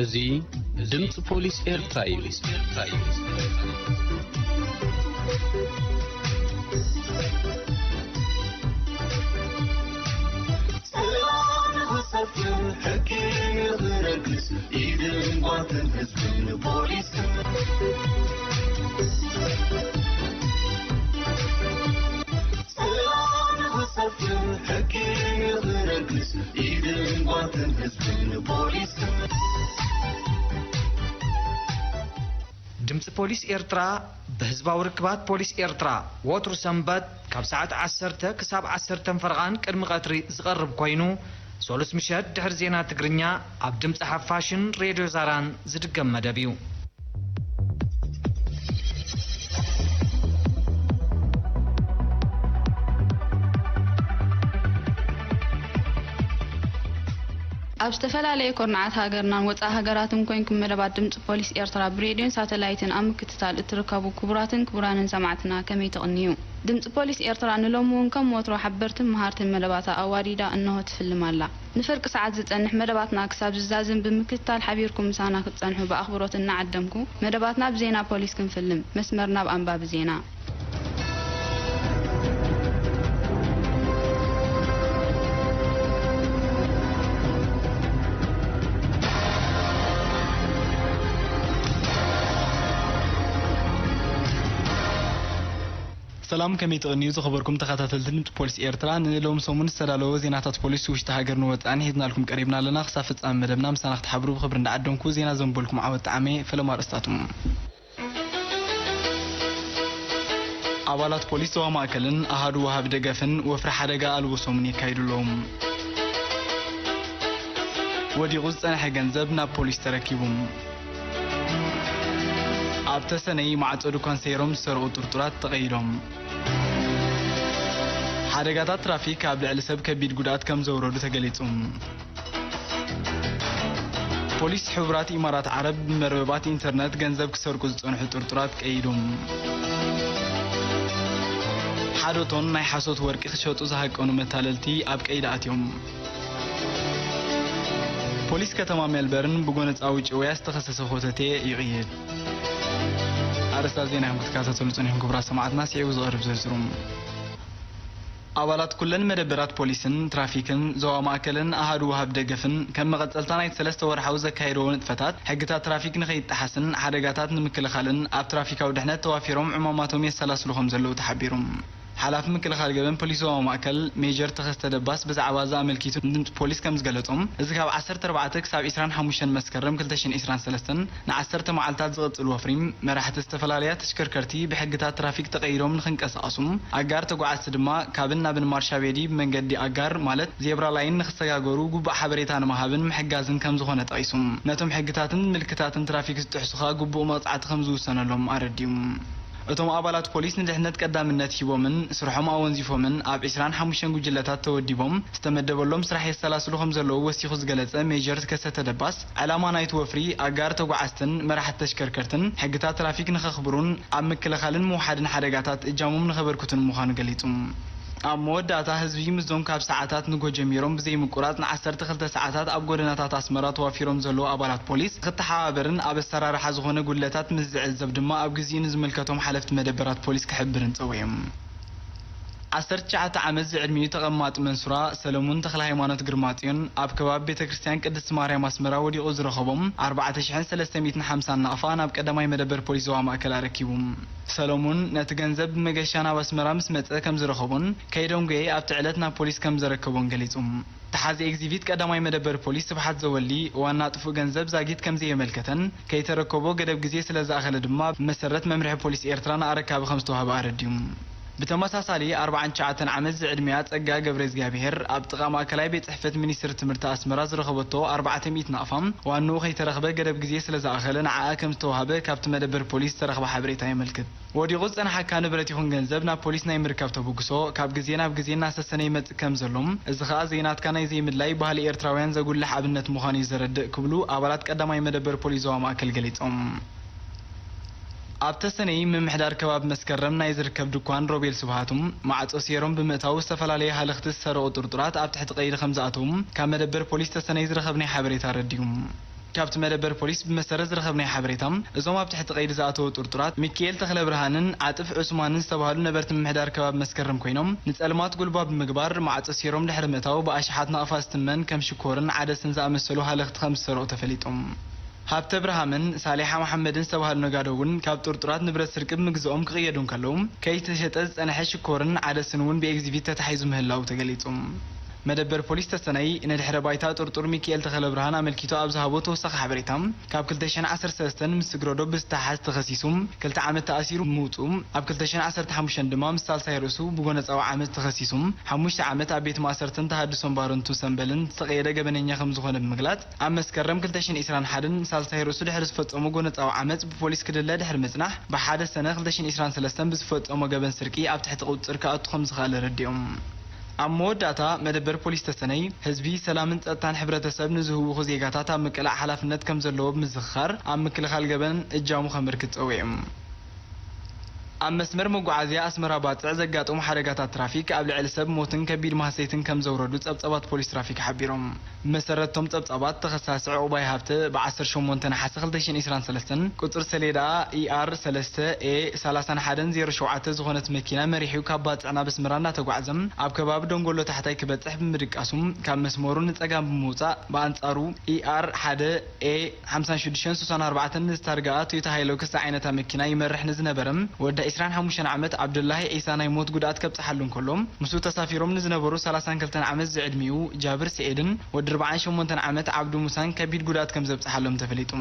እዚ ድምፂ ፖሊስ ኤርትራ እዩ። ሰላም ንኽሰፍን ሕጊ ንኽነግስ ኢድን ጓንትን ህዝብን ፖሊስን። ሰላም ንኽሰፍን ሕጊ ንኽነግስ ኢድን ጓንትን ህዝብን ፖሊስን። ድምፂ ፖሊስ ኤርትራ ብህዝባዊ ርክባት ፖሊስ ኤርትራ ወትሩ ሰንበት ካብ ሰዓት ዓሰርተ ክሳብ ዓሰርተ ፈረቓን ቅድሚ ቀትሪ ዝቐርብ ኮይኑ፣ ሰሉስ ምሸት ድሕሪ ዜና ትግርኛ ኣብ ድምፂ ሓፋሽን ሬድዮ ዛራን ዝድገም መደብ እዩ። ኣብ ዝተፈላለየ ኮርናዓት ሃገርናን ወጻኢ ሃገራትን ኮንኩም መደባት ድምጺ ፖሊስ ኤርትራ ብሬድዮን ሳተላይትን ኣብ ምክትታል እትርከቡ ክቡራትን ክቡራንን ሰማዕትና ከመይ ትቕንዩ? ድምጺ ፖሊስ ኤርትራ ንሎሚ እውን ከም ወትሮ ሓበርትን መሃርትን መደባታ ኣዋዲዳ እንሆ ትፍልም ኣላ። ንፍርቂ ሰዓት ዝጸንሕ መደባትና ክሳብ ዝዛዝም ብምክትታል ሓቢርኩም ምሳና ክትጸንሑ ብኣኽብሮት እናዓደምኩ፣ መደባትና ብዜና ፖሊስ ክንፍልም፣ መስመር ናብ ኣንባቢ ዜና። ሰላም፣ ከመይ ትቕንዩ ዝኸበርኩም ተኸታተልቲ ድምፂ ፖሊስ ኤርትራ? ንሎም ሰሙን ዝተዳለወ ዜናታት ፖሊስ ውሽጢ ሃገር ንወፃእን ሂዝናልኩም ቀሪብና ኣለና። ክሳብ ፍጻሜ መደብና ምሳና ክትሓብሩ ብኽብሪ እንዳዓደምኩ ዜና ዘንበልኩም ዓወት ጣዕመ። ፈለማ ኣርእስታቱ። ኣባላት ፖሊስ ዞባ ማእከልን ኣሃዱ ወሃቢ ደገፍን ወፍሪ ሓደጋ ኣልቦ ሰሙን የካይዱ ኣለዉ። ወዲቑ ዝጸንሐ ገንዘብ ናብ ፖሊስ ተረኪቡ። ኣብ ተሰነይ ማዕጾ ድኳን ሰይሮም ዝሰርቑ ጥርጡራት ተቐይዶም። ሓደጋታት ትራፊክ ኣብ ልዕሊ ሰብ ከቢድ ጉድኣት ከም ዘውረዱ ተገሊጹ። ፖሊስ ሕቡራት ኢማራት ዓረብ ብመርበባት ኢንተርነት ገንዘብ ክሰርቁ ዝጸንሑ ጥርጡራት ቀይዱ። ሓደ ቶን ናይ ሓሶት ወርቂ ክሸጡ ዝሃቀኑ መታለልቲ ኣብ ቀይዲ ኣትዮም። ፖሊስ ከተማ ሜልበርን ብጎነጻዊ ጭውያ ዝተኸሰሰ ኮተቴ ይቕይድ። ኣርእስታት ዜና እዮም ክትከታተሉ ጸኒሕኩም ክቡራት ሰማዕትና፣ ስዒቡ ዝቐርብ ዝርዝሩ። ኣባላት ኩለን መደበራት ፖሊስን ትራፊክን ዞባ ማእከልን ኣሃዱ ወሃብ ደገፍን ከም መቐጸልታ ናይቲ ሰለስተ ወርሓዊ ዘካየድዎ ንጥፈታት፣ ሕግታት ትራፊክ ንኸይጠሓስን ሓደጋታት ንምክልኻልን ኣብ ትራፊካዊ ድሕነት ተዋፊሮም ዕማማቶም የሰላስሉ ከም ዘለዉ ተሓቢሩ። ሓላፊ ምክልኻል ገበን ፖሊስ ዞባ ማእከል ሜጀር ተኸስተ ደባስ ብዛዕባ እዚ ኣመልኪቱ ንድምፂ ፖሊስ ከም ዝገለጾም፣ እዚ ካብ ዓሰርተ ኣርባዕተ ክሳብ ዕስራን ሓሙሽተን መስከረም ክልተ ሽሕን ዕስራን ሰለስተን ንዓሰርተ መዓልታት ዝቕጽል ወፍሪ፣ መራሕቲ ዝተፈላለያ ተሽከርከርቲ ብሕግታት ትራፊክ ተቐይዶም ንኽንቀሳቐሱ፣ ኣጋር ተጓዓዝቲ ድማ ካብን ናብን ማርሻቤዲ ብመንገዲ ኣጋር ማለት ዜብራ ላይን ንኽሰጋገሩ ግቡእ ሓበሬታ ንምሃብን ምሕጋዝን ከም ዝኾነ ጠቒሱ፣ ነቶም ሕግታትን ምልክታትን ትራፊክ ዝጥሕሱ ኸኣ ግቡእ መቕጻዕቲ ከም ዝውሰነሎም ኣረዲኡ። እቶም ኣባላት ፖሊስ ንድሕነት ቀዳምነት ሂቦምን ስርሖም ኣወንዚፎምን ኣብ ዕስራን ሓሙሽተን ጉጅለታት ተወዲቦም ዝተመደበሎም ስራሕ የሰላስሉ ከም ዘለዉ ወሲኹ ዝገለጸ ሜጀር ከሰተ ደባስ፣ ዕላማ ናይቲ ወፍሪ ኣጋር ተጓዓዝትን መራሕቲ ተሽከርከርትን ሕግታት ትራፊክ ንኸኽብሩን ኣብ ምክልኻልን ምውሓድን ሓደጋታት እጃሞም ንኸበርክቱን ምዃኑ ገሊጹ። ኣብ መወዳእታ ህዝቢ ምስዞም ካብ ሰዓታት ንጎ ጀሚሮም ብዘይምቁራጽ ንዓሰርተ ክልተ ሰዓታት ኣብ ጎደናታት ኣስመራ ተዋፊሮም ዘለዉ ኣባላት ፖሊስ ንኽተሓባበርን ኣብ ኣሰራርሓ ዝኾነ ጉድለታት ምስ ዝዕዘብ ድማ ኣብ ግዜኡ ንዝምልከቶም ሓለፍቲ መደበራት ፖሊስ ክሕብርን ጸዊዑ። ዓሰርተ ትሽዓተ ዓመት ዝዕድሚኡ ተቐማጢ መንሱራ ሰለሙን ተኽለሃይማኖት ግርማጽዮን ኣብ ከባቢ ቤተ ክርስቲያን ቅድስቲ ማርያም ኣስመራ ወዲቑ ዝረኸቦም ኣርባዕተ ሽሕን ሰለስተ ሚእትን ሓምሳን ናቕፋ ናብ ቀዳማይ መደበር ፖሊስ ዞባ ማእከል ኣረኪቡ። ሰለሙን ነቲ ገንዘብ ብመገሻ ናብ ኣስመራ ምስ መጸ ከም ዝረኸቦን ከይደንጎየ ኣብቲ ዕለት ናብ ፖሊስ ከም ዘረከቦን ገሊጹ። ተሓዚ ኤግዚቢት ቀዳማይ መደበር ፖሊስ ስብሓት ዘወሊ ዋና ጥፉእ ገንዘብ ዛጊት ከም ዘየመልከተን ከይተረከቦ ገደብ ግዜ ስለ ዝኣኸለ ድማ ብመሰረት መምርሒ ፖሊስ ኤርትራ ንኣረካቢ ከም ዝተዋህበ ኣረዲኡ። ብተመሳሳሊ ኣርባዓን ትሽዓተን ዓመት ዝዕድሚያ ጸጋ ገብረ እግዚኣብሔር ኣብ ጥቓ ማእከላይ ቤት ጽሕፈት ሚኒስትሪ ትምህርቲ ኣስመራ ዝረኸበቶ ኣርባዕተ ሚእቲ ናቕፋ ዋንኡ ከይተረኽበ ገደብ ግዜ ስለ ዝኣኸለ ንዓኣ ከም ዝተዋህበ ካብቲ መደበር ፖሊስ ዝተረኽበ ሓበሬታ የመልክት። ወዲቑ ዝጸንሓካ ንብረት ይኹን ገንዘብ ናብ ፖሊስ ናይ ምርካብ ተበግሶ ካብ ግዜ ናብ ግዜ እናሰሰነ ይመጽእ ከም ዘሎም፣ እዚ ኸኣ ዘይናትካ ናይ ዘይምድላይ ባህሊ ኤርትራውያን ዘጉልሕ ኣብነት ምዃኑ እዩ ዘረድእ ክብሉ ኣባላት ቀዳማይ መደበር ፖሊስ ዞባ ማእከል ገሊጾም። ኣብ ተሰነይ ምምሕዳር ከባቢ መስከረም ናይ ዝርከብ ድኳን ሮቤል ስብሃቱ ማዕጾ ሴሮም ብምእታው ዝተፈላለየ ሃለኽቲ ዝሰረቑ ጥርጡራት ኣብ ትሕቲ ቀይዲ ከም ዝኣተዉ ካብ መደበር ፖሊስ ተሰነይ ዝረኸብናዮ ሓበሬታ ኣረዲኡ። ካብቲ መደበር ፖሊስ ብመሰረት ዝረኸብናዮ ሓበሬታ፣ እዞም ኣብ ትሕቲ ቀይዲ ዝኣተዉ ጥርጡራት ሚኪኤል ተኽለብርሃንን ዓጥፍ ዑስማንን ዝተባህሉ ነበርቲ ምምሕዳር ከባቢ መስከረም ኮይኖም፣ ንጸልማት ጉልባብ ብምግባር ማዕጾ ሴሮም ድሕሪ ምእታው ብኣሽሓት ናቕፋ ዝትመን ከም ሽኮርን ዓደስን ዝኣመሰሉ ሃለኽቲ ከም ዝሰረቑ ተፈሊጡ። ሃብተ ብርሃምን ሳሌሓ መሓመድን ዝተባህሉ ነጋዶ እውን ካብ ጥርጡራት ንብረት ስርቂ ብምግዝኦም ክቕየዱ እንከለዉ፣ ከይተሸጠ ዝጸንሐ ሽኮርን ዓደስን እውን ብኤግዚቢት ተታሒዙ ምህላዉ ተገሊጹ። መደበር ፖሊስ ተሰነይ ንድሕረ ባይታ ጥርጡር ሚኪኤል ተኽለብርሃን ኣመልኪቱ ኣብ ዝሃቦ ተወሳኺ ሓበሬታ፣ ካብ ክልተ ሽሕን ዓሰርተ ሰለስተን ምስ ስግረዶ ብዝተሓዝ ተኸሲሱ ክልተ ዓመት ተኣሲሩ ምውጽኡ፣ ኣብ ክልተ ሽሕን ዓሰርተ ሓሙሽተን ድማ ምስ ሳልሳይ ርእሱ ብጎነጻዊ ዓመጽ ተኸሲሱ ሓሙሽተ ዓመት ኣብ ቤት ማእሰርትን ተሃድሶን ባረንቱ ሰምበልን ዝተቐየደ ገበነኛ ከም ዝኾነ ብምግላጽ፣ ኣብ መስከረም ክልተ ሽሕን ዕስራን ሓደን ሳልሳይ ርእሱ ድሕሪ ዝፈጸሞ ጎነጻዊ ዓመጽ ብፖሊስ ክድለ ድሕሪ ምጽናሕ፣ ብሓደ ሰነ ክልተ ሽሕን ዕስራን ሰለስተን ብዝፈጸሞ ገበን ስርቂ ኣብ ትሕቲ ቁጽጽር ክኣቱ ከም ዝኸኣለ ረዲኦም። ኣብ መወዳእታ፣ መደበር ፖሊስ ተሰነይ፣ ህዝቢ፣ ሰላምን ጸጥታን ሕብረተሰብ ንዝህውኹ ዜጋታት ኣብ ምቅላዕ ሓላፍነት ከም ዘለዎ ብምዝኽኻር፣ ኣብ ምክልኻል ገበን እጃሙ ከመርክት ጸዊዑ። ኣብ መስመር መጓዓዝያ ኣስመራ ባጽዕ ዘጋጠሙ ሓደጋታት ትራፊክ ኣብ ልዕሊ ሰብ ሞትን ከቢድ ማህሰይትን ከም ዘውረዱ ጸብጻባት ፖሊስ ትራፊክ ሓቢሮም። ብመሰረት እቶም ጸብጻባት፣ ተኸሳሲ ዕቑባይ ሃብተ ብ ዓሰርተ ሸሞንተ ነሓሰ ክልተ ሽሕን ዕስራን ሰለስተን፣ ቁጽሪ ሰሌዳ ኢ ኣር ሰለስተ ኤ ሰላሳን ሓደን ዜሮ ሸውዓተ ዝኾነት መኪና መሪሑ ካብ ባጽዕ ናብ ኣስመራ እናተጓዕዘ፣ ኣብ ከባቢ ደንጎሎ ታሕታይ ክበጽሕ ብምድቃሱ፣ ካብ መስመሩ ንጸጋም ብምውጻእ፣ ብኣንጻሩ ኢ ኣር ሓደ ኤ ሓምሳን ሽዱሽተን ስሳን ኣርባዕተን ንዝታርጋኣ ቶዮታ ሃይሉክስ ዝዓይነታ መኪና ይመርሕ ንዝነበረ ወዲ ዕስራን ሓሙሽተን ዓመት ዓብዱላሂ ዒሳ ናይ ሞት ጉድኣት ከብጽሓሉ እንከሎ፣ ምስኡ ተሳፊሮም ንዝነበሩ ሰላሳን ክልተን ዓመት ዝዕድሚኡ ጃብር ስዒድን ወዲ ኣርባዓን ሸሞንተን ዓመት ዓብዱ ሙሳን ከቢድ ጉድኣት ከም ዘብጽሓሎም ተፈሊጡ።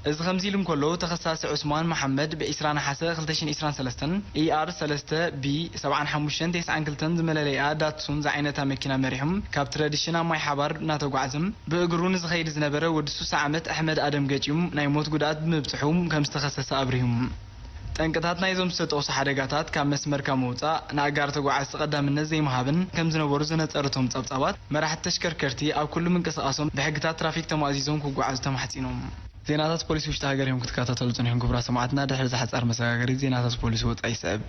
እዚ ከምዚ ኢሉ እንከሎ፣ ተኸሳሲ ዑስማን መሓመድ ብ ዕስራ ነሓሰ ክልተ ሽሕን ዕስራን ሰለስተን ኢ ኣር ሰለስተ ቢ ሰብዓን ሓሙሽተን ተስዓን ክልተን ዝመለለይኣ ዳትሱን ዝዓይነታ መኪና መሪሑ ካብ ትረዲሽን ኣብ ማይ ሓባር እናተጓዕዘ ብእግሩ ንዝኸይድ ዝነበረ ወዲ ሱሳ ዓመት ኣሕመድ ኣደም ገጭዩ ናይ ሞት ጉድኣት ብምብጽሑ ከም ዝተኸሰሰ ኣብሪሁ። ጠንቅታት ናይዞም ዝተጠቕሱ ሓደጋታት ካብ መስመርካ ምውጻእ፣ ንኣጋር ተጓዓዝቲ ቀዳምነት ዘይምሃብን ከም ዝነበሩ ዝነጸሩ እቶም ጸብጻባት፣ መራሕቲ ተሽከርከርቲ ኣብ ኩሉ ምንቅስቓሶም ብሕግታት ትራፊክ ተማእዚዞም ክጓዓዙ ተማሕጺኖም። ዜናታት ፖሊስ ውሽጢ ሃገር እዮም ክትከታተሉ ጽኒሕኩም ክቡራት ሰማዕትና። ድሕሪ እዚ ሓጻር መሰጋገሪት ዜናታት ፖሊስ ወጻኢ ይስዕብ።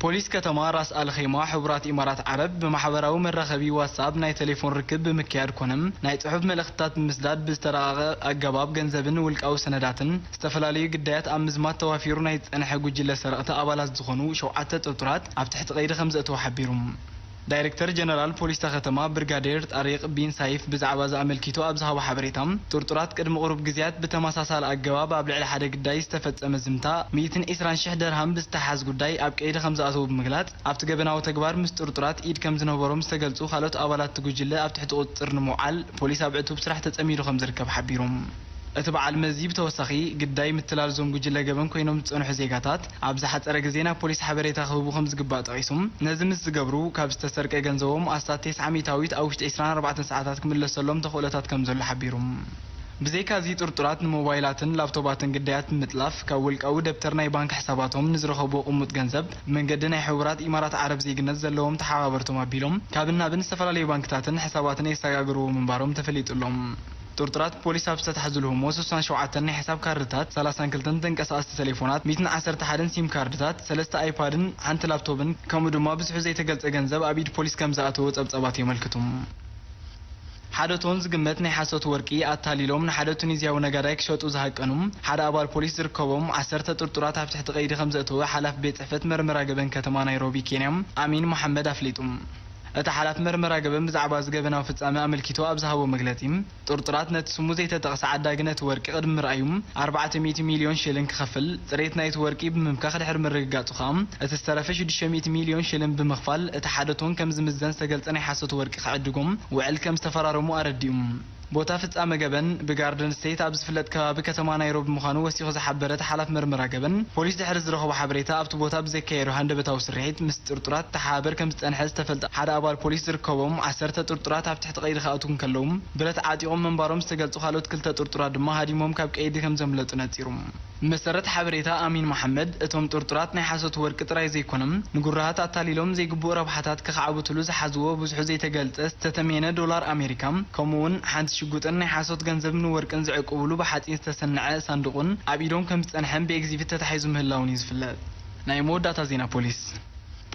ፖሊስ ከተማ ራስ ኣል ኸይማ ሕቡራት ኢማራት ዓረብ ብማሕበራዊ መራኸቢ ዋትስኣፕ ናይ ቴሌፎን ርክብ ብምክያድ ኮነ ናይ ጽሑፍ መልእኽትታት ብምስዳድ ብዝተራቐቐ ኣገባብ ገንዘብን ውልቃዊ ሰነዳትን ዝተፈላለዩ ግዳያት ኣብ ምዝማት ተዋፊሩ ናይ ዝጸንሐ ጉጅለ ሰረቕቲ ኣባላት ዝኾኑ ሸውዓተ ጥርጡራት ኣብ ትሕቲ ቀይዲ ከም ዘእተወ ሓቢሩ። ዳይሬክተር ጀነራል ፖሊስ እታ ከተማ ብርጋዴር ጣሪቅ ቢን ሳይፍ ብዛዕባ እዚ ኣመልኪቱ ኣብ ዝሃቦ ሓበሬታ፣ ጥርጡራት ቅድሚ ቁሩብ ግዜያት ብተመሳሳሊ ኣገባብ ኣብ ልዕሊ ሓደ ግዳይ ዝተፈጸመ ዝምታ ሚእትን ዕስራን ሽሕ ደርሃም ብዝተሓዝ ጉዳይ ኣብ ቀይዲ ከም ዝኣተዉ ብምግላጽ፣ ኣብቲ ገበናዊ ተግባር ምስ ጥርጡራት ኢድ ከም ዝነበሮም ዝተገልጹ ካልኦት ኣባላት እቲ ጉጅለ ኣብ ትሕቲ ቁጽጽር ንምውዓል ፖሊስ ኣብ ዕቱብ ስራሕ ተጸሚዱ ከም ዝርከብ ሓቢሩ። እቲ በዓል መዚ ብተወሳኺ፣ ግዳይ ምትላል እዞም ጉጅለ ገበን ኮይኖም ዝጸንሑ ዜጋታት፣ ኣብ ዝሓጸረ ግዜ ናብ ፖሊስ ሓበሬታ ክህቡ ከም ዝግባእ ጠቒሱ፣ ነዚ ምስ ዝገብሩ፣ ካብ ዝተሰርቀ ገንዘቦም ኣስታት ተስዓ ሚእታዊት ኣብ ውሽጢ ዕስራን ኣርባዕተን ሰዓታት ክምለሰሎም ተኽእሎታት ከም ዘሎ ሓቢሩ። ብዘይካዚ፣ ጥርጡራት ንሞባይላትን ላፕቶባትን ግዳያት ብምጥላፍ፣ ካብ ውልቃዊ ደብተር ናይ ባንክ ሕሳባቶም ንዝረኸብዎ ቅሙጥ ገንዘብ፣ ብመንገዲ ናይ ሕቡራት ኢማራት ዓረብ ዜግነት ዘለዎም ተሓባበርቶም ኣቢሎም፣ ካብን ናብን ዝተፈላለዩ ባንክታትን ሕሳባትን የሰጋግርዎ ምንባሮም ተፈሊጡ ኣሎ። ጥርጡራት ፖሊስ ኣብ ዝተታሕዙሉ ህሞት፣ ስሳን ሸውዓተን ናይ ሕሳብ ካርድታት፣ ሰላሳን ክልተን ተንቀሳቐስቲ ቴሌፎናት፣ ሚእትን ዓሰርተ ሓደን ሲም ካርድታት፣ ሰለስተ ኣይፓድን ሓንቲ ላፕቶብን፣ ከምኡ ድማ ብዝሑ ዘይተገልጸ ገንዘብ ኣብ ኢድ ፖሊስ ከም ዝኣተወ ጸብጻባት የመልክቱ። ሓደ ቶን ዝግመት ናይ ሓሶት ወርቂ ኣታሊሎም ንሓደ ቱኒዝያዊ ነጋዳይ ክሸጡ ዝሃቀኑ ሓደ ኣባል ፖሊስ ዝርከቦም ዓሰርተ ጥርጡራት ኣብ ትሕቲ ቀይዲ ከም ዘእተወ ሓላፊ ቤት ጽሕፈት መርመራ ገበን ከተማ ናይሮቢ ኬንያ ኣሚን መሓመድ ኣፍሊጡ። እቲ ሓላፊ መርመራ ገበን ብዛዕባ እዚ ገበናዊ ፍጻመ ኣመልኪቱ ኣብ ዝሃቦ መግለጺ፣ ጥርጡራት ነቲ ስሙ ዘይተጠቕሰ ዓዳጊ ነቲ ወርቂ ቅድሚ ምርኣዩ ኣርባዕተ ሚእቲ ሚልዮን ሽልን ክኸፍል፣ ጽሬት ናይቲ ወርቂ ብምምካኽ ድሕሪ ምርግጋጹ ከኣ እቲ ዝተረፈ ሽዱሽተ ሚእቲ ሚልዮን ሽልን ብምኽፋል እቲ ሓደ ቶን ከም ዝምዘን ዝተገልጸ ናይ ሓሶት ወርቂ ክዕድጎም ውዕል ከም ዝተፈራረሙ ኣረዲኡ። ቦታ ፍጻመ ገበን ብጋርደን ስቴት ኣብ ዝፍለጥ ከባቢ ከተማ ናይሮቢ ምዃኑ ወሲኹ ዝሓበረ እቲ ሓላፊ መርመራ ገበን፣ ፖሊስ ድሕሪ ዝረኸቦ ሓበሬታ ኣብቲ ቦታ ብዘካየዶ ሃንደበታዊ ስርሒት ምስ ጥርጡራት ተሓባበር ከም ዝጸንሐ ዝተፈልጠ ሓደ ኣባል ፖሊስ ዝርከቦም ዓሰርተ ጥርጡራት ኣብ ትሕቲ ቀይዲ ክኣትዉ እንከለዉ፣ ብረት ዓጢቖም ምንባሮም ዝተገልጹ ካልኦት ክልተ ጥርጡራት ድማ ሃዲሞም ካብ ቀይዲ ከም ዘምለጡ ነጺሩ። ብመሰረት ሓበሬታ ኣሚን መሓመድ፣ እቶም ጥርጡራት ናይ ሓሶት ወርቂ ጥራይ ዘይኮነ፣ ንጉራሃት ኣታሊሎም ዘይግቡእ ረብሓታት ከኻዕብትሉ ዝሓዝዎ ብዙሑ ዘይተገልጸ ዝተተመየነ ዶላር ኣሜሪካ፣ ከምኡ'ውን ሓንቲ ሽጉጥን ናይ ሓሶት ገንዘብን ወርቅን ዝዕቅብሉ ብሓጺን ዝተሰነዐ ሳንዱቕን ኣብ ኢዶም ከም ዝጸንሐን ብኤግዚቢት ተታሒዙ ምህላውን እዩ ዝፍለጥ። ናይ መወዳእታ ዜና ፖሊስ።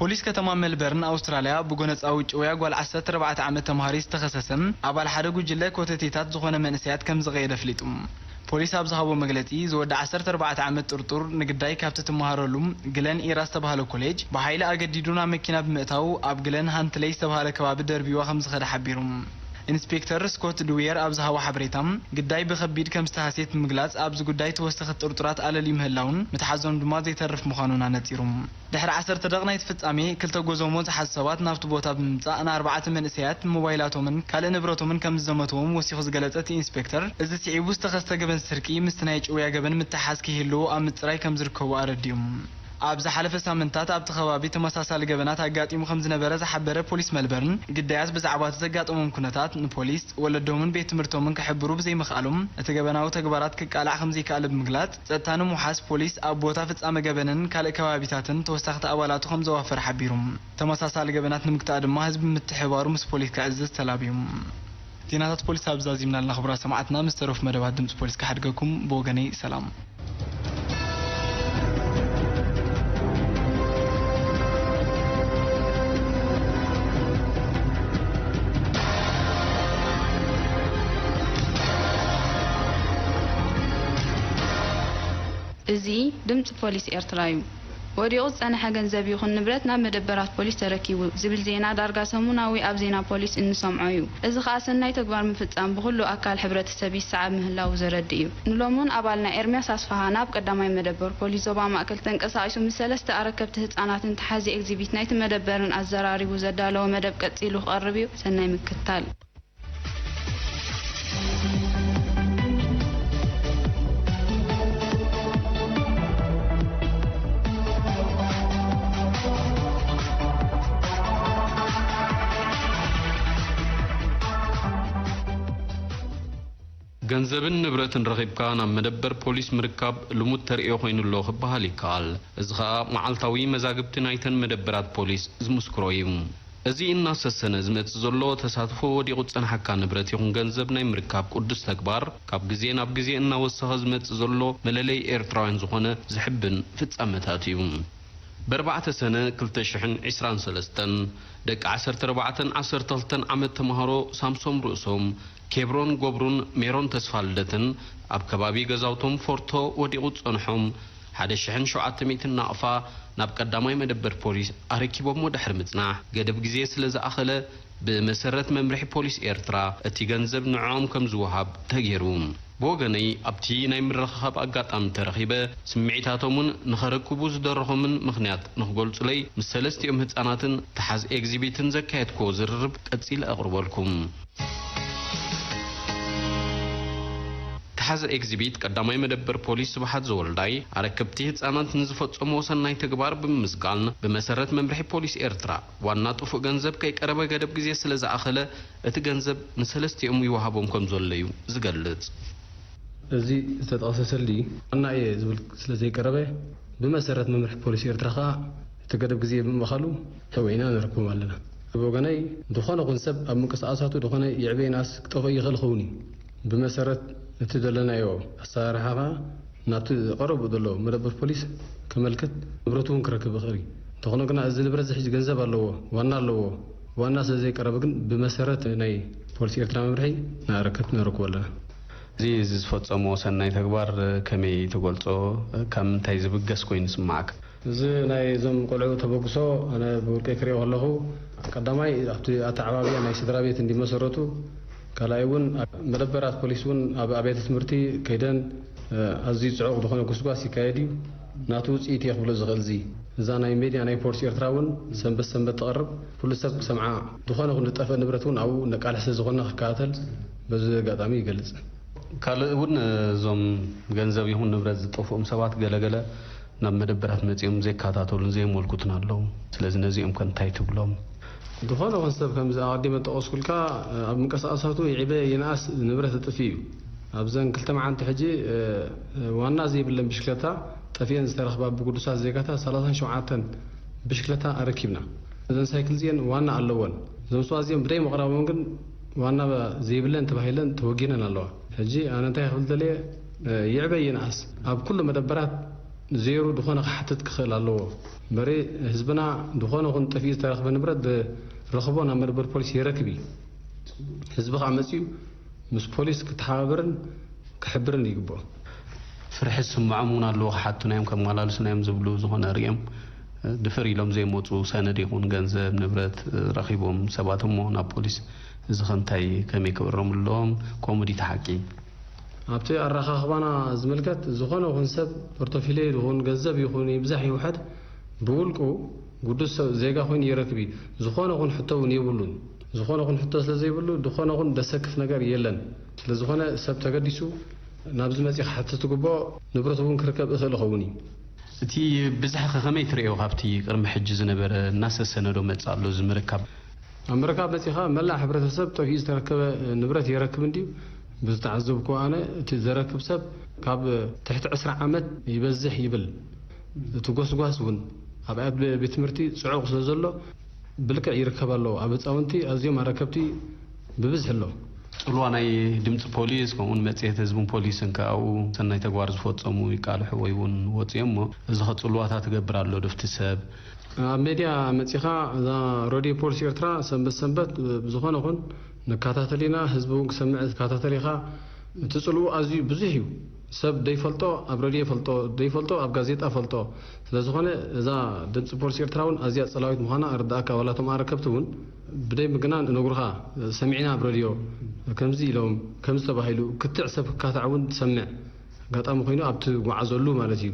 ፖሊስ ከተማ ሜልበርን ኣውስትራልያ ብጎነጻዊ ጭውያ ጓል ዓሰርተ ኣርባዕተ ዓመት ተምሃሪት ዝተኸሰሰ ኣባል ሓደ ጉጅለ ኮተቴታት ዝኾነ መንእሰያት ከም ዝቐየደ ኣፍሊጡ። ፖሊስ ኣብ ዝሃቦ መግለጺ፣ ዝወዲ ዓሰርተ ኣርባዕተ ዓመት ጥርጡር ንግዳይ ካብቲ ትመሃረሉ ግለን ኢራ ዝተባህለ ኮሌጅ ብሓይሊ ኣገዲዱ ናብ መኪና ብምእታው ኣብ ግለን ሃንትለይ ዝተባህለ ከባቢ ደርቢዋ ከም ዝኸደ ሓቢሩ። ኢንስፔክተር ስኮት ድዌየር ኣብ ዝሃቦ ሓበሬታ፣ ግዳይ ብኸቢድ ከም ዝተሃስየት ብምግላጽ፣ ኣብዚ ጉዳይ ተወሰኽቲ ጥርጡራት ኣለልዩ ምህላውን ምትሓዞም ድማ ዘይተርፍ ምዃኑን ኣነጺሩ። ድሕሪ ዓሰርተ ደቕ ናይቲ ፍጻሜ፣ ክልተ ጎዞሞ ዝሓዙ ሰባት ናብቲ ቦታ ብምምጻእ፣ ንኣርባዕተ መንእሰያት ሞባይላቶምን ካልእ ንብረቶምን ከም ዝዘመትዎም ወሲኹ ዝገለጸ እቲ ኢንስፔክተር፣ እዚ ስዒቡ ዝተኸስተ ገበን ስርቂ ምስቲ ናይ ጭውያ ገበን ምትሓሓዝ ከይህልዎ ኣብ ምጽራይ ከም ዝርከቡ ኣረዲኡ። ኣብ ዝሓለፈ ሳምንታት ኣብቲ ከባቢ ተመሳሳሊ ገበናት ኣጋጢሙ ከም ዝነበረ ዝሓበረ ፖሊስ መልበርን፣ ግዳያት ብዛዕባ እቲ ዘጋጠሞም ኩነታት ንፖሊስ፣ ወለዶምን ቤት ትምህርቶምን ክሕብሩ ብዘይምኽኣሎም፣ እቲ ገበናዊ ተግባራት ክቃላዕ ከም ዘይከኣለ ብምግላጽ፣ ጸጥታ ንምውሓስ ፖሊስ ኣብ ቦታ ፍጻመ ገበንን ካልእ ከባቢታትን ተወሳኽቲ ኣባላቱ ከም ዘዋፈረ ሓቢሩ። ተመሳሳሊ ገበናት ንምግታእ ድማ ህዝቢ ምትሕብባሩ ምስ ፖሊስ ክዕዝዝ ተላብዩ። ዜናታት ፖሊስ ኣብ ዛዚምናልና ክቡራት ሰማዕትና፣ ምስ ተረፉ መደባት ድምጺ ፖሊስ ክሓድገኩም። ብወገነይ ሰላም። እዚ ድምጺ ፖሊስ ኤርትራ እዩ። ወዲቑ ዝጸንሐ ገንዘብ ይኹን ንብረት ናብ መደበራት ፖሊስ ተረኪቡ ዝብል ዜና ዳርጋ ሰሙናዊ ኣብ ዜና ፖሊስ እንሰምዖ እዩ። እዚ ኸኣ ሰናይ ተግባር ምፍጻም ብኹሉ ኣካል ሕብረተሰብ ይሰዓብ ምህላዉ ዘረድእ እዩ። ንሎሚ እውን ኣባልና ኤርምያስ ኣስፍሃ ናብ ቀዳማይ መደበር ፖሊስ ዞባ ማእከል ተንቀሳቒሱ ምስ ሰለስተ ኣረከብቲ ህጻናትን ተሓዚ ኤግዚቢት ናይቲ መደበርን ኣዘራሪቡ ዘዳለዎ መደብ ቀጺሉ ክቐርብ እዩ። ሰናይ ምክትታል። ገንዘብን ንብረትን ረኺብካ ናብ መደበር ፖሊስ ምርካብ ልሙድ ተርእዮ ኮይኑ ኣሎ ክበሃል ይከኣል። እዚ ኸኣ መዓልታዊ መዛግብቲ ናይተን መደበራት ፖሊስ ዝምስክሮ እዩ። እዚ እናሰሰነ ዝመጽእ ዘሎ ተሳትፎ ወዲቑ ዝጸንሓካ ንብረት ይኹን ገንዘብ ናይ ምርካብ ቅዱስ ተግባር፣ ካብ ግዜ ናብ ግዜ እናወሰኸ ዝመጽእ ዘሎ መለለዪ ኤርትራውያን ዝኾነ ዘሕብን ፍጻመታት እዩ። በርባዕተ ሰነ ክልተ ሽሕን ዕስራን ሰለስተን፣ ደቂ ዓሰርተ ኣርባዕተን ዓሰርተ ክልተን ዓመት ተምሃሮ ሳምሶም ርእሶም፣ ኬብሮን ጎብሩን ሜሮን ተስፋልደትን ኣብ ከባቢ ገዛውቶም ፎርቶ ወዲቑ ዝጸንሖም ሓደ ሽሕን ሸውዓተ ሚእትን ናቕፋ ናብ ቀዳማይ መደበር ፖሊስ ኣረኪቦሞ ድሕሪ ምጽናሕ፣ ገደብ ግዜ ስለ ዝኣኸለ፣ ብመሰረት መምርሒ ፖሊስ ኤርትራ፣ እቲ ገንዘብ ንዕኦም ከም ዝወሃብ ተገይሩ። ብወገነይ፣ ኣብቲ ናይ ምርኽኻብ ኣጋጣሚ ተረኺበ፣ ስምዒታቶምን ንኸረክቡ ዝደረኾምን ምኽንያት ንኽገልጹለይ፣ ምስ ሰለስቲኦም ህጻናትን ተሓዝ ኤግዚቢትን ዘካየድክዎ ዝርርብ ቀጺለ ኣቕርበልኩም። ተሓዝ ኤግዚቢት ቀዳማይ መደበር ፖሊስ ስብሓት ዘወልዳይ፣ ኣረከብቲ ህጻናት ንዝፈጸምዎ ሰናይ ተግባር ብምምስጋን፣ ብመሰረት መምርሒ ፖሊስ ኤርትራ፣ ዋና ጥፉእ ገንዘብ ከይቀረበ ገደብ ግዜ ስለ ዝኣኸለ፣ እቲ ገንዘብ ንሰለስቲኦም ይወሃቦም ከም ዘሎ እዩ ዝገልጽ። እዚ ዝተጠቕሰ ሰልዲ ዋና እየ ዝብል ስለ ዘይቀረበ፣ ብመሰረት መምርሒ ፖሊስ ኤርትራ ከኣ እቲ ገደብ ግዜ ብምእኻሉ ተወዒና ንረክቦም ኣለና። ብወገነይ፣ ዝኾነ ኹን ሰብ ኣብ ምንቅስቓሳቱ ዝኾነ ይዕበ ይንኣስ ክጠፍኦ ይኽእል ኸውን እዩ። ብመሰረት እቲ ዘለናዮ ኣሰራርሓ ከኣ ናብቲ ቀረብኡ ዘሎ መደበር ፖሊስ ከመልክት ንብረቱ እውን ክረክብ ይኽእል እዩ። እንተኾነ ግና እዚ ንብረት እዚ ሕጂ ገንዘብ ኣለዎ፣ ዋና ኣለዎ። ዋና ስለ ዘይቀረበ ግን ብመሰረት ናይ ፖሊስ ኤርትራ መምርሒ ንኣረከብቲ ነረክቦ ኣለና። እዚ ዝፈጸሞ ሰናይ ተግባር ከመይ ትገልጾ? ካብ ምንታይ ዝብገስ ኮይኑ ይስምዓካ? እዚ ናይ እዞም ቆልዑ ተበግሶ ኣነ ብውልቀይ ክሪኦ ከለኹ ቀዳማይ ኣብቲ ኣተዓባብያ ናይ ስድራ ቤት እንዲመሰረቱ፣ ካልኣይ እውን መደበራት ፖሊስ እውን ኣብ ኣብያተ ትምህርቲ ከይደን ኣዝዩ ጽዑቕ ዝኾነ ጉስጓስ ይካየድ እዩ። ናቱ ውጽኢት እየ ክብሎ ዝኽእል እዚ እዛ ናይ ሜድያ ናይ ፖሊስ ኤርትራ እውን ሰንበት ሰንበት ትቐርብ፣ ኩሉ ሰብ ክሰምዓ፣ ዝኾነ ኩሉ ዝጠፍእ ንብረት እውን ኣብኡ ነቃልሕ ስለ ዝኾንና ክከታተል በዚ ኣጋጣሚ ይገልጽ። ካልእ እውን እዞም ገንዘብ ይኹን ንብረት ዝጠፍኦም ሰባት ገለገለ ናብ መደበራት መጺኦም ዘይከታተሉን ዘየመልክቱን ኣለዉ። ስለዚ ነዚኦም ከ እንታይ ትብሎም? ዝኾነ ይኹን ሰብ ከምዚ ኣቐዲመ ዝጠቐስኩልካ ኣብ ምንቅስቓሳቱ ይዕበ ይንኣስ ንብረት ይጥፊ እዩ። ኣብዘን ክልተ መዓልቲ ሕጂ ዋና ዘይብለን ብሽክለታ ጠፊአን ዝተረኽባ ብግዱሳት ዜጋታት ሰላሳን ሸውዓተን ብሽክለታ ኣረኪብና። እዘን ሳይክል እዚአን ዋና ኣለወን። እዞም ሰባት እዚኦም ብደይ ምቕራቦም ግን ዋና ዘይብለን ተባሂለን ተወጊነን ኣለዋ። ሕጂ ኣነ እንታይ ክብል ደልየ፣ ይዕበ ይንኣስ ኣብ ኩሉ መደበራት ዜሩ ዝኾነ ክሓትት ክኽእል ኣለዎ። እምበሪ ህዝብና ዝኾነ ኹን ጠፊኡ ዝተረኽበ ንብረት ብረኽቦ ናብ መደበር ፖሊስ የረክብ እዩ። ህዝቢ ከዓ መፂኡ ምስ ፖሊስ ክተሓባበርን ክሕብርን ይግብኦ። ፍርሒ ዝስምዖም እውን ኣለዎ። ክሓቱና እዮም፣ ከመላልሱና እዮም ዝብሉ ዝኾነ ርእዮም ድፍር ኢሎም ዘይመፁ፣ ሰነድ ይኹን ገንዘብ ንብረት ረኺቦም ሰባት እሞ ናብ ፖሊስ፣ እዚ ከ እንታይ ከመይ ክእረሙ ኣለዎም? ከምኡ ድዩ እቲ ሓቂ? ኣብቲ ኣረኻኽባና ዝምልከት ዝኾነ ይኹን ሰብ ፖርቶፊልዮ ይኹን ገንዘብ ይኹን ይብዛሕ ይውሐድ ብውልቁ ግዱስ ሰብ ዜጋ ኮይኑ ይረክብ እዩ። ዝኾነ ይኹን ሕቶ እውን የብሉን። ዝኾነ ይኹን ሕቶ ስለ ዘይብሉ ዝኾነ ይኹን ደሰክፍ ነገር የለን። ስለ ዝኾነ ሰብ ተገዲሱ ናብዚ መፂ ክሓትት ትግብኦ። ንብረት እውን ክርከብ እኽእል ይኸውን እዩ። እቲ ብዝሒ ከ ከመይ ትርእዮ? ካብቲ ቅድሚ ሕጂ ዝነበረ እናሰሰነ ዶ መጽእ ኣሎ እዚ ምርካብ? ኣብ ምርካብ መጺኻ መላእ ሕብረተሰብ ጠፊኡ ዝተረከበ ንብረት የረክብ እንድዩ። ብዝተዓዘብኩ ኣነ እቲ ዘረክብ ሰብ ካብ ትሕቲ ዕስራ ዓመት ይበዝሕ ይብል። እቲ ጎስጓስ እውን ኣብ ኣብ ቤት ትምህርቲ ጽዑቕ ስለ ዘሎ ብልክዕ ይርከብ ኣሎ። ኣብ ህጻውንቲ ኣዝዮም ኣረከብቲ ብብዝሒ ኣሎ። ጽልዋ ናይ ድምጺ ፖሊስ ከምኡውን መጽሔት ህዝብን ፖሊስን ከ ኣብኡ ሰናይ ተግባር ዝፈጸሙ ይቃልሑ ወይ እውን ወጽኡ እሞ እዚ ከ ጽልዋታት ትገብር ኣሎ ዶ ኣብቲ ሰብ? ኣብ ሜድያ መጺኻ እዛ ሮድዮ ፖሊስ ኤርትራ ሰንበት ሰንበት ብዝኾነ ኹን ንከታተል ኢና፣ ህዝቢ እውን ክሰምዕ ትከታተል ኢኻ። እቲ ጽልኡ ኣዝዩ ብዙሕ እዩ። ሰብ ደይፈልጦ ኣብ ረድዮ ይፈልጦ፣ ደይፈልጦ ኣብ ጋዜጣ ፈልጦ። ስለ ዝኾነ እዛ ድምፂ ፖሊስ ኤርትራ እውን ኣዝያ ጸላዊት ምዃና ኣረዳእካ። ዋላ እቶም ኣረከብቲ እውን ብደይ ምግናን እነግሩኻ፣ ሰሚዕና ኣብ ረድዮ ከምዚ ኢሎም፣ ከምዚ ተባሂሉ፣ ክትዕ ሰብ ክካታዕ እውን ትሰምዕ። ኣጋጣሚ ኮይኑ ኣብ ትጓዓዘሉ ማለት እዩ።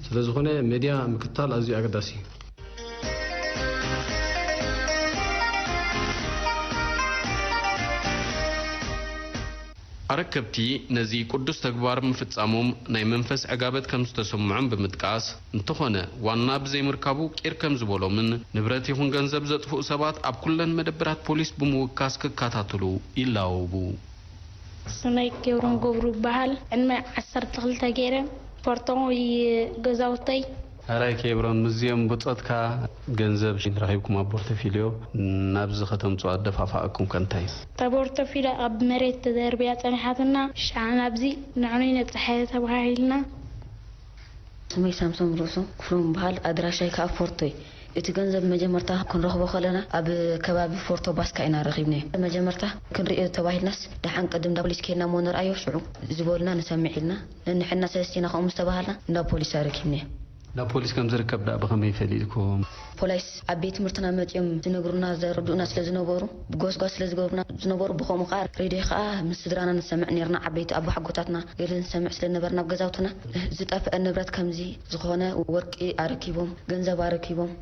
ስለ ዝኾነ ሜድያ ምክትታል ኣዝዩ ኣገዳሲ እዩ። ኣረከብቲ ነዚ ቅዱስ ተግባር ምፍጻሞም ናይ መንፈስ ዕጋበት ከም ዝተሰምዖም ብምጥቃስ፣ እንተኾነ ዋና ብዘይምርካቡ ቂር ከም ዝበሎምን ንብረት ይኹን ገንዘብ ዘጥፍኡ ሰባት ኣብ ኩለን መደበራት ፖሊስ ብምውካስ ክከታተሉ ይላወቡ። ስመይ ገብሮም ገብሩ ይበሃል። ዕድመ ዓሰርተ ክልተ ገይረ። ፖርቶን ወይ ገዛውተይ። ሕራይ ኬብሮን፣ ምስዚኦም ብጾትካ ገንዘብ ረኺብኩም ኣብ ፖርቶፊልዮ ናብዚ ከተምጽኦ ኣደፋፋእኩም ከ እንታይ? እታ ፖርቶፊልዮ ኣብ መሬት ተደርብያ ጸኒሓትና፣ ሽዓ ናብዚ ንዕኑይ ነብጽሐ ተባሂልና። ስመይ ሳምሶም ርእሱ ክፍሎም ይበሃል። ኣድራሻይ ከኣ ፎርቶይ። እቲ ገንዘብ መጀመርታ ክንረኽቦ ከለና ኣብ ከባቢ ፎርቶ ባስካ ኢና ረኺብናዮ። መጀመርታ ክንርእዮ ተባሂልናስ ደሓን ቅድም እንዳ ፖሊስ ከይድና እሞ ንርኣዮ ሽዑ ዝበሉና ንሰምዕ ኢልና ነንሕድና ሰለስቲና ከምኡ ምስ ተባሃልና እንዳ ፖሊስ ኣረኪብናዮ። እንዳ ፖሊስ ከም ዝርከብ ደኣ ብኸመይ ፈሊጥኩም? ፖሊስ ኣብ ቤት ትምህርትና መጺኦም ዝነግሩና ዘረድኡና ስለ ዝነበሩ፣ ብጎስጓስ ስለ ዝገብሩና ዝነበሩ፣ ብኸምኡ ከኣ ሬድዮ ከኣ ምስ ስድራና ንሰምዕ ኔርና። ዓበይቲ ኣቦሓጎታትና ገለ ንሰምዕ ስለ ነበርና ኣብ ገዛውትና ዝጠፍአ ንብረት ከምዚ ዝኾነ ወርቂ ኣረኪቦም፣ ገንዘብ ኣረኪቦም፣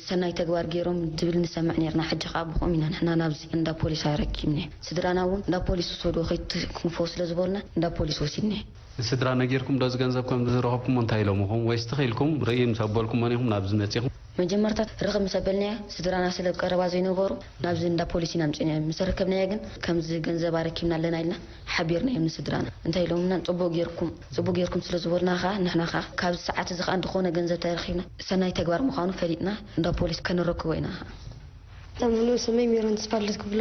ሰናይ ተግባር ገይሮም ዝብል ንሰምዕ ኔርና። ሕጂ ከኣ ብኸምኡ ኢና ንሕና ናብዚ እንዳ ፖሊስ ኣረኪብናዮ። ስድራና እውን እንዳ ፖሊስ ውሰድዎ ከይትትንክፎ ስለ ዝበሉና እንዳ ፖሊስ ወሲድናዮ። ንስድራ ነጊርኩም ዶ እዚ ገንዘብ ከም ዝረኸብኩሞ እንታይ ኢሎምኹም? ወይስ ትኽ ኢልኩም ርእይ ምስ ኣበልኩሞን ኢኹም ናብዚ መጺኹም? መጀመርታ ርኽብ ምስ ኣበልናዮ ስድራና ስለ ቀረባ ዘይነበሩ ናብዚ እንዳ ፖሊስ ኢና ኣምጺእናዮ። ምስ ኣረከብናዮ ግን ከምዚ ገንዘብ ኣረኪብና ኣለና ኢልና ሓቢርናዮም ንስድራና። እንታይ ኢሎምና? ጽቡቕ ጌርኩም፣ ጽቡቕ ጌርኩም ስለ ዝበሉና ከኣ ንሕና ከኣ ካብዚ ሰዓት እዚ ከኣ እንተኾነ ገንዘብ ተረኺብና ሰናይ ተግባር ምዃኑ ፈሊጥና እንዳ ፖሊስ ከነረክቦ ኢና ከኣ። ተምሉ ስመይ ሜሮን ተስፋልደት ክብሎ።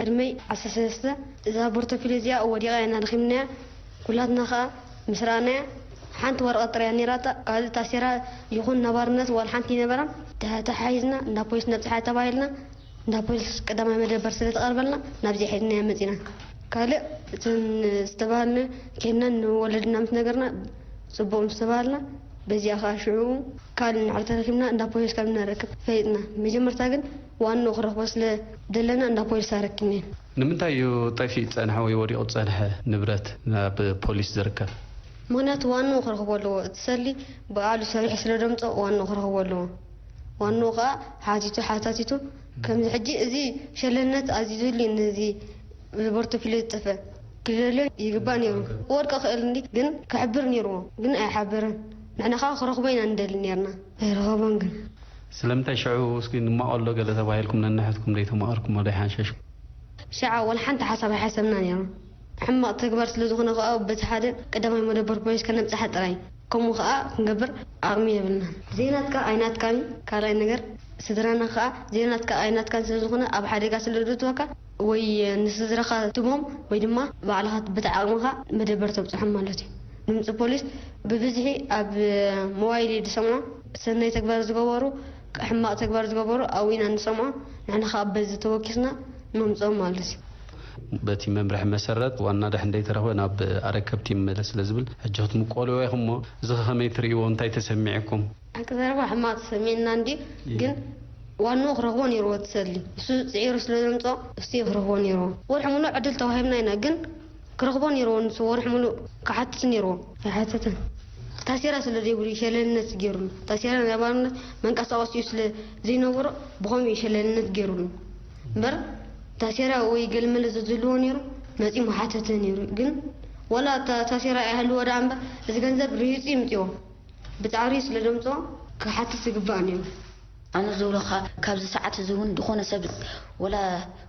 ዕድመይ ዓሰርተ ሰለስተ። እዛ ፖርቶፊልዮ እዚኣ ወዲቓ ኢና ረኺብናያ። ኩላትና ኸኣ ምስ ረኣናያ ሓንቲ ወረቐት ጥራይ እያ ነይራታ። ካልእ ታሴራ ይኹን ነባርነት ዋላ ሓንቲ ኣይነበራን። ተተሓሒዝና እንዳ ፖሊስ ነብጽሓ ተባሂልና እንዳ ፖሊስ ቀዳማይ መደበር ስለ ተቐርበልና ናብዚ ሒዝናያ መጺና። ካልእ እተን ዝተባሃልና ኬድና ንወለድና ምስ ነገርና ጽቡቕ ምስ ተባሃልና በዚኣ ኸኣ ሽዑ ካልእ ንዓል ተረኺብና እንዳ ፖሊስ ከም ንረክብ ፈሊጥና። መጀመርታ ግን ዋንኡ ክረኽቦ ስለ ደለና እንዳ ፖሊስ ኣረኪብናዮ። ንምንታይ እዩ ጠፊኡ ዝጸንሐ ወይ ወዲቑ ዝጸንሐ ንብረት ናብ ፖሊስ ዝርከብ? ምኽንያቱ ዋንኡ ክረኽቦ ኣለዎ። እቲ ሰሊ ብኣሉ ሰሪሑ ስለ ደምጾ ዋንኡ ክረኽቦ ኣለዎ። ዋንኡ ከኣ ሓቲቱ ሓታቲቱ ከምዚ ሕጂ እዚ ሸለነት ኣዚዙ ህልዩ ነዚ ፖርቶፊልዮ ዝጠፍአ ክደልዮ ይግባእ ነይሩ። ክወድቀ ክእል እንዲ ግን ክሕብር ነይርዎ፣ ግን ኣይሓበረን። ንሕና ከኣ ክረኽቦ ኢና ንደሊ ነይርና። ኣይረኸቦን ግን። ስለምንታይ ሽዑ እስኪ ንማቐሎ ገለ ተባሂልኩም ነንሕድኩም ደይተማቐርኩሞ ደይሓንሸሽኩም? ሽዓ ወላ ሓንቲ ሓሳብ ኣይሓሰብና ነይርና። ሕማቕ ተግባር ስለ ዝኾነ ከኣ በቲ ሓደ ቀዳማይ መደበር ፖሊስ ከነብጽሓ ጥራይ። ከምኡ ከኣ ክንገብር ዓቕሚ የብልናን። ዘይናትካ ኣይናትካን እዩ። ካልኣይ ነገር ስድራና ከኣ ዘይናትካ ኣይናትካን ስለ ዝኾነ ኣብ ሓደጋ ስለ ዘእትወካ ወይ ንስድራኻ ትቦም ወይ ድማ ባዕልኻ ብቲ ዓቕምኻ መደበር ተብፅሖም ማለት እዩ። ድምፂ ፖሊስ ብብዝሒ ኣብ ሞባይል እዩ ዝሰምዖ። ሰናይ ተግባር ዝገበሩ፣ ሕማቕ ተግባር ዝገበሩ ኣብኡ ኢና ንሰምዖ። ንሕና ከዓ በዚ ተወኪስና ነምፅኦም ማለት እዩ። በቲ መምርሒ መሰረት ዋና ዳሕን ደይተረኽበ ናብ ኣረከብቲ ይመለስ ስለ ዝብል ሕጂ ክትምቆልዎ ኢኹም እሞ እዚ ከመይ ትርእይዎ? እንታይ ተሰሚዕኩም? ሓቂ ዘረባ ሕማቕ ተሰሚዕና እንዲ ግን ዋንኡ ክረኽቦ ነይርዎ ትሰሊ እሱ ፅዒሩ ስለ ዘምፅኦ እሱ ክረኽቦ ነይርዎ። ወርሒ ሙሉእ ዕድል ተዋሂብና ኢና ግን ክረኽቦ ነይርዎ ንሱ ወርሒ ሙሉእ ክሓትት ነይርዎ ኣይሓተተን። ታሴራ ስለ ዘይብሉ ሸለልነት ገይሩሉ። ታሴራ ናይ ባርነት መንቀሳቐሲኡ ስለ ዘይነበሮ ብኸምኡ ሸለልነት ገይሩሉ እምበር ታሴራ ወይ ገልመለ ዘዝህልዎ ነይሩ መፂኡ ምሓተተ ነይሩ። ግን ዋላ እታ ታሴራ ኣይሃልዎ ደኣ እምበር እዚ ገንዘብ ርሂፁ ይምፅዎ ብፃዕሪ ስለ ዘምፅኦ ክሓትት ዝግባእ ነይሩ። ኣነ ዝብሎ ካብ ካብዚ ሰዓት እዚ እውን ዝኾነ ሰብ ወላ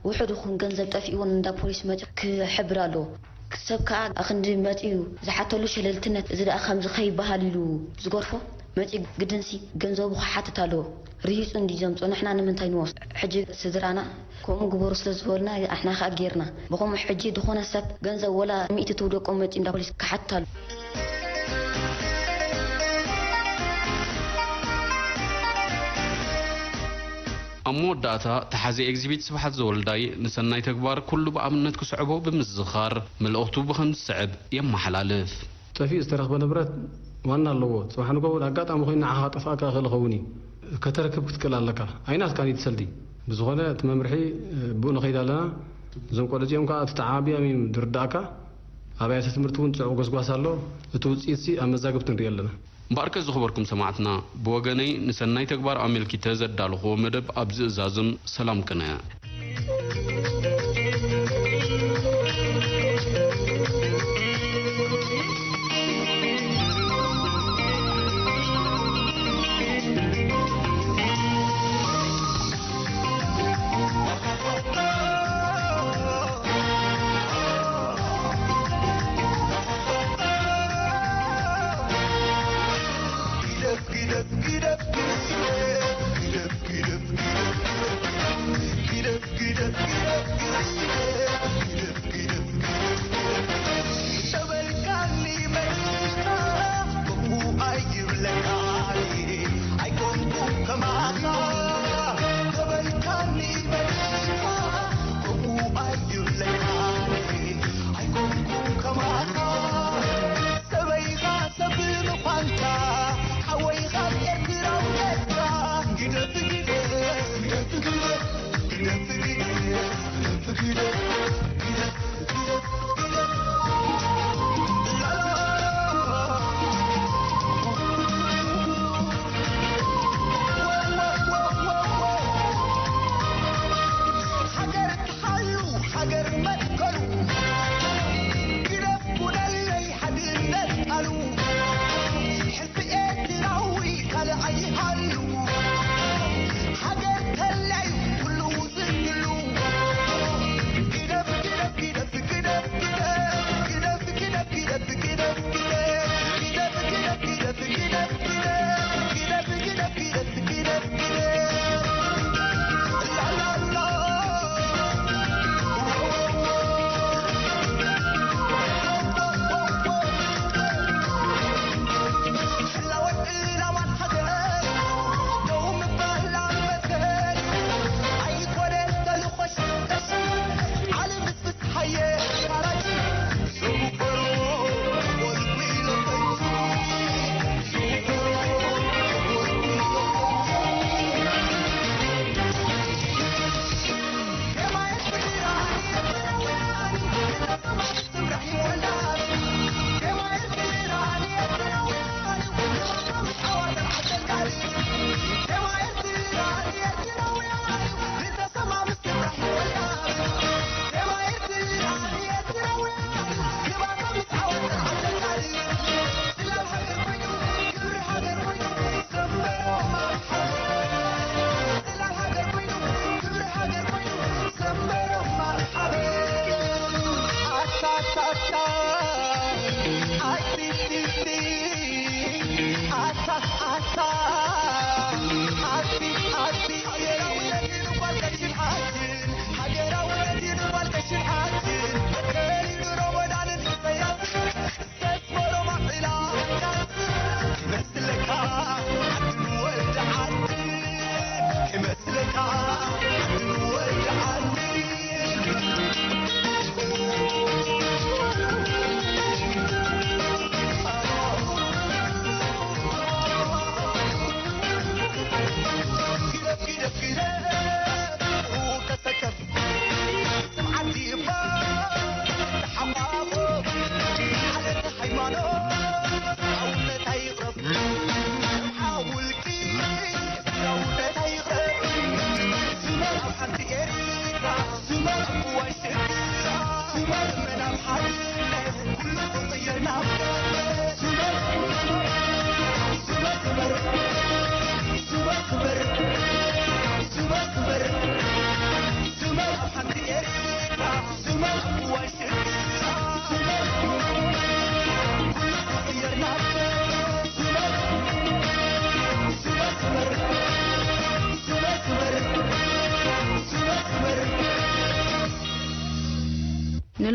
ውሑድ ይኹን ገንዘብ ጠፊእዎን እንዳ ፖሊስ መፂኡ ክሕብር ኣለዎ። ሰብ ከዓ ኣክንዲ መፂኡ ዝሓተሉ ሸለልትነት እዚ ደኣ ከምዚ ከይበሃል ኢሉ ዝገርፎ መፂኡ ግድንሲ ገንዘቡ ክሓትት ኣለዎ። ርሂፁ እንዲ ዘምፅኦ ንሕና ንምንታይ ንወስዶ? ሕጂ ስድራና ከምኡ ግበሩ ስለ ዝበሉና ኣሕና ከዓ ጌርና። ብኸምኡ ሕጂ ዝኾነ ሰብ ገንዘብ ወላ ሚእቲ ትውደቆ መፂኡ እንዳ ፖሊስ ክሓትት ኣሎ። ኣብ መወዳእታ ተሓዚ ኤግዚቢት ስብሓት ዘወልዳይ ንሰናይ ተግባር ኩሉ ብኣብነት ክስዕቦ ብምዝኻር መልእኽቱ ብኸም ዝስዕብ የመሓላልፍ። ጠፊኡ ዝተረኽበ ንብረት ዋና ኣለዎ። ጽባሕ ንግሆ እውን ኣጋጣሚ ኮይኑ ንዓኻ ከጠፍኣካ ይኽእል ይኸውን እዩ። ከተርክብ ክትክእል ኣለካ። ኣይናትካን እዩ እቲ ሰልዲ። ብዝኾነ እቲ መምርሒ ብኡ ንኸይድ ኣለና። እዞም ቆልዑ እዚኦም ከኣ እቲ ተዓባቢኦም እዩ ዝርድኣካ። ኣብ ኣብያተ ትምህርቲ እውን ጽዑቕ ጎስጓስ ኣሎ። እቲ ውጽኢትሲ ኣብ መዛግብቲ ንሪኦ ኣለና። እምበኣርከ ዝኸበርኩም ሰማዕትና፣ ብወገነይ ንሰናይ ተግባር ኣመልኪተ ዘዳለኽዎ መደብ ኣብዚ እዛዝም። ሰላም ቅነ።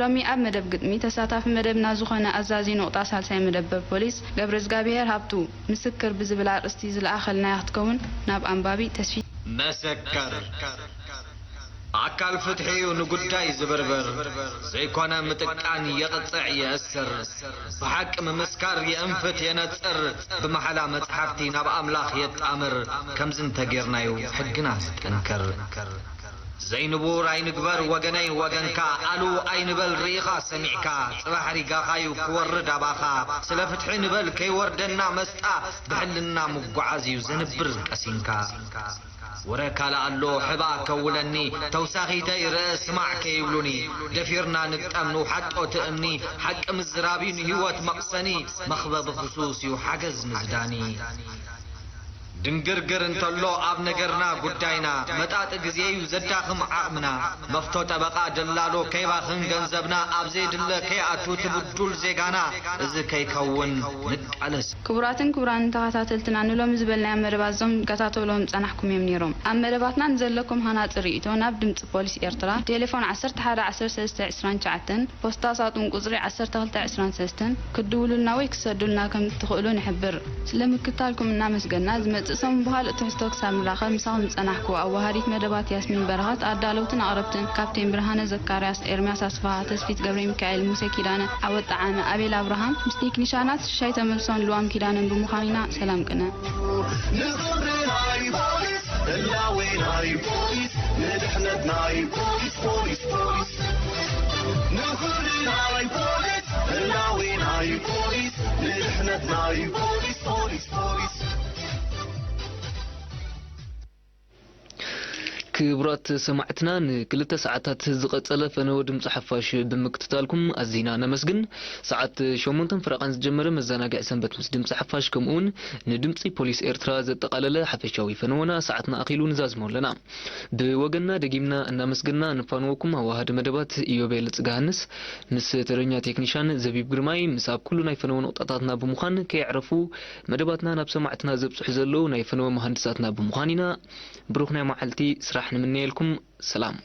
ሎሚ ኣብ መደብ ግጥሚ ተሳታፊ መደብና ዝኾነ ኣዛዚ ኑቕጣ ሳልሳይ መደበር ፖሊስ ገብረዝጋብሄር ሃብቱ ምስክር ብዝብል ኣርእስቲ ዝለኣኸልናያ ክትከውን ናብ ኣንባቢ ተስፊት። መሰከር ኣካል ፍትሒ እዩ ንጉዳይ ዝብርብር፣ ዘይኮነ ምጥቃን የቕጽዕ የእስር፣ ብሓቂ ምምስካር የእንፍት የነጽር፣ ብመሓላ መጽሓፍቲ ናብ ኣምላኽ የጣምር፣ ከምዚ እንተጌርናዩ ሕግና ዝጠንክር። ዘይንቡር ኣይንግበር ወገነይ ወገንካ፣ ኣሉ ኣይንበል ርኢኻ ሰሚዕካ፣ ጽባሕ ሪጋኻዩ ክወርድ ኣባኻ፣ ስለ ፍትሒ ንበል ከይወርደና መስጣ፣ ብሕልና ምጓዓዝ እዩ ዘንብር ቀሲንካ። ወረ ካልእ ኣሎ ሕባ ከውለኒ፣ ተውሳኺተይ ርእ ስማዕ ከይብሉኒ፣ ደፊርና ንግጠም ንውሓጦ ትእምኒ፣ ሓቂ ምዝራብዩ ንህይወት መቕሰኒ፣ መኽበቢ ክሱስ እዩ ሓገዝ ምዝዳኒ። ድንግርግር እንተሎ ኣብ ነገርና ጉዳይና፣ መጣጢ ግዜዩ ዘዳኽም ዓቕምና፣ መፍቶ ጠበቓ ደላሎ ከይባኽን ገንዘብና፣ ኣብ ዘየድለ ከይኣቱ እቲ ብዱል ዜጋና፣ እዚ ከይከውን ንቃለስ። ክቡራትን ክቡራንን ተኸታተልትና፣ ንሎሚ ዝበልናዮም መደባት እዞም ክትከታተልዎም ዝጸናሕኩም እዮም ነይሮም። ኣብ መደባትና ንዘለኩም ሃናጺ ርእይቶ ናብ ድምጺ ፖሊስ ኤርትራ፣ ቴሌፎን ዓሰርተ ሓደ ዓሰርተ ሰለስተ ዕስራን ትሽዓተን፣ ፖስታ ሳጡን ቁጽሪ ዓሰርተ ክልተ ዕስራን ሰለስተን ክትድውሉልና ወይ ክትሰዱልና ከም እትኽእሉ ንሕብር። ስለ ምክትታልኩም እናመስገና፣ ዝመጽእ ሰሙን ብኻልእ ትሕዝቶ ክሳብ ንራኸብ፣ ምሳኹም ዝጸናሕኩ ኣዋሃዲት መደባት ያስሚን በረኸት፣ ኣዳለውትን ኣቕረብትን ካፕቴን ብርሃነ ዘካርያስ፣ ኤርምያስ ኣስፍሃ፣ ተስፊት ገብረሚካኤል፣ ሙሴ ኪዳነ፣ ዓወት ጠዓመ፣ ኣቤል ኣብርሃም፣ ምስ ቴክኒሻናት ሽሻይ ተመልሶን ልዋም ኪዳነን ብምዃን ኢና። ሰላም ቅነ። ንኽብሪ ናይ ፖሊስ፣ ህላዌ ናይ ፖሊስ፣ ንድሕነት ናይ ፖሊስ፣ ፖሊስ፣ ፖሊስ። ንኽብሪ ናይ ፖሊስ፣ ህላዌ ናይ ፖሊስ፣ ንድሕነት ናይ ፖሊስ፣ ፖሊስ፣ ፖሊስ። ክቡራት ሰማዕትና፣ ንክልተ ሰዓታት ዝቐጸለ ፈነወ ድምጺ ሓፋሽ ብምክትታልኩም ኣዚና ነመስግን። ሰዓት ሸሞንተን ፈረቓን ዝጀመረ መዘናግዒ ሰንበት ምስ ድምጺ ሓፋሽ፣ ከምኡውን ንድምጺ ፖሊስ ኤርትራ ዘጠቓለለ ሓፈሻዊ ፈነወና ሰዓትና ኣኺሉ ንዛዝሞ ኣለና። ብወገንና ደጊምና እናመስገንና ንፋንወኩም ኣዋሃዲ መደባት ኢዮቤል ጽጋሃንስ ምስ ተረኛ ቴክኒሻን ዘቢብ ግርማይ ምስ ኣብ ኩሉ ናይ ፈነወ ነቑጣታትና ብምዃን ከየዕረፉ መደባትና ናብ ሰማዕትና ዘብጽሑ ዘለዉ ናይ ፈነወ መሃንድሳትና ብምዃን ኢና። ብሩኽ ናይ መዓልቲ ስራሕ ንምነየልኩም። ሰላም።